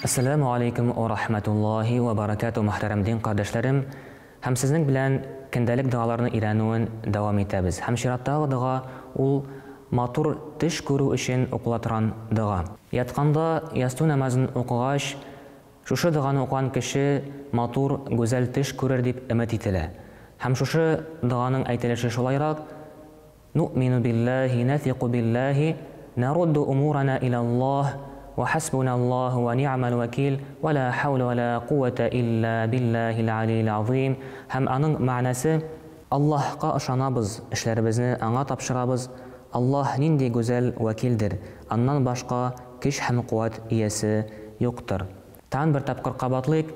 Әссәләмү алейкум уә рахмәтуллаһи уә бәрәкәтүһ, мөхтәрәм дин кардәшләрем! Һәм сезнең белән көндәлек догаларны өйрәнүен дәвам итәбез. Һәм чираттагы дога ул матур төш күрү өчен укыла торган дога. Ятканда ястү намазын укыгач, шушы доганы укыган кеше матур, гүзәл төш күрер дип өмет ителә. Һәм шушы доганың әйтелеше шулайрак, Нуъмину биллаһи, нәсикъу биллаһи, нәрудду умурана иләллаһ, вә хәсбуналлаһу вә ни'мәл вәкил, вә лә хәүлә вә лә куәтә илля биллаһил алиил азыйм. Һәм аның мәгънәсе, Аллаһка ышанабыз, эшләребезне Аңа тапшырабыз, Аллаһ нинди гүзәл вәкилдер, Аннан башка көч һәм куәт иясе юктыр. Тагын бер тапкыр кабатлыйк,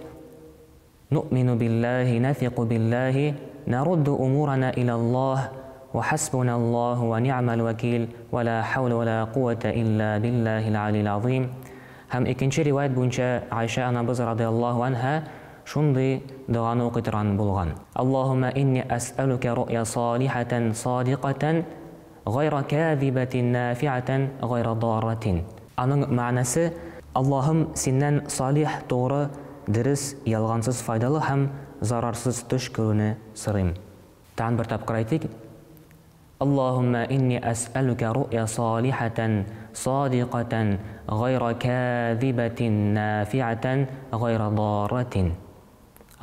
Нуъмину биллаһи, нәсикъу биллаһи, нәрудду умурана иләллаһ, вә хәсбуналлаһу вә ни'мәл вәкил, вә лә хәүлә вә лә куәтә илля биллаһил алиил азыйм. Һәм икенче риваять буенча Гайшә анабыз радыяллаһу анһа шундый доганы укый торган булган, Аллаһуммә инни әсьәлүкә руъя салихәтән садикатән, Гайра кәзибәтин нафиатән гайра дарратин. Аның мәгънәсе, Аллаһым, Синнән салих, тугры, дөрес, ялгансыз файдалы һәм зарарсыз төш күрүне сорыйм. Тагын бер тапкыр әйтик, Аллаһуммә инни әсьәлүкә руъя салихәтән садикатән гайра кәзибәтин нафиатән гайра дарратин.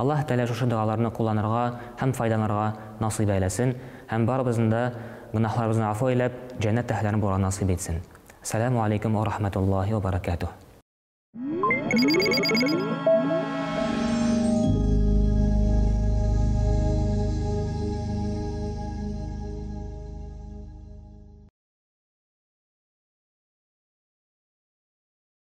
Аллаһ Тәгалә шушы догаларны кулланырга һәм файдаланырга насыйп әйләсен һәм барыбызны да гөнаһларыбызны гафу әйләп, җәннәт әһелләрен булырга насыйп итсен. Әссәләмү алейкум уә рахмәтуллаһи уә бәрәкәтүһ.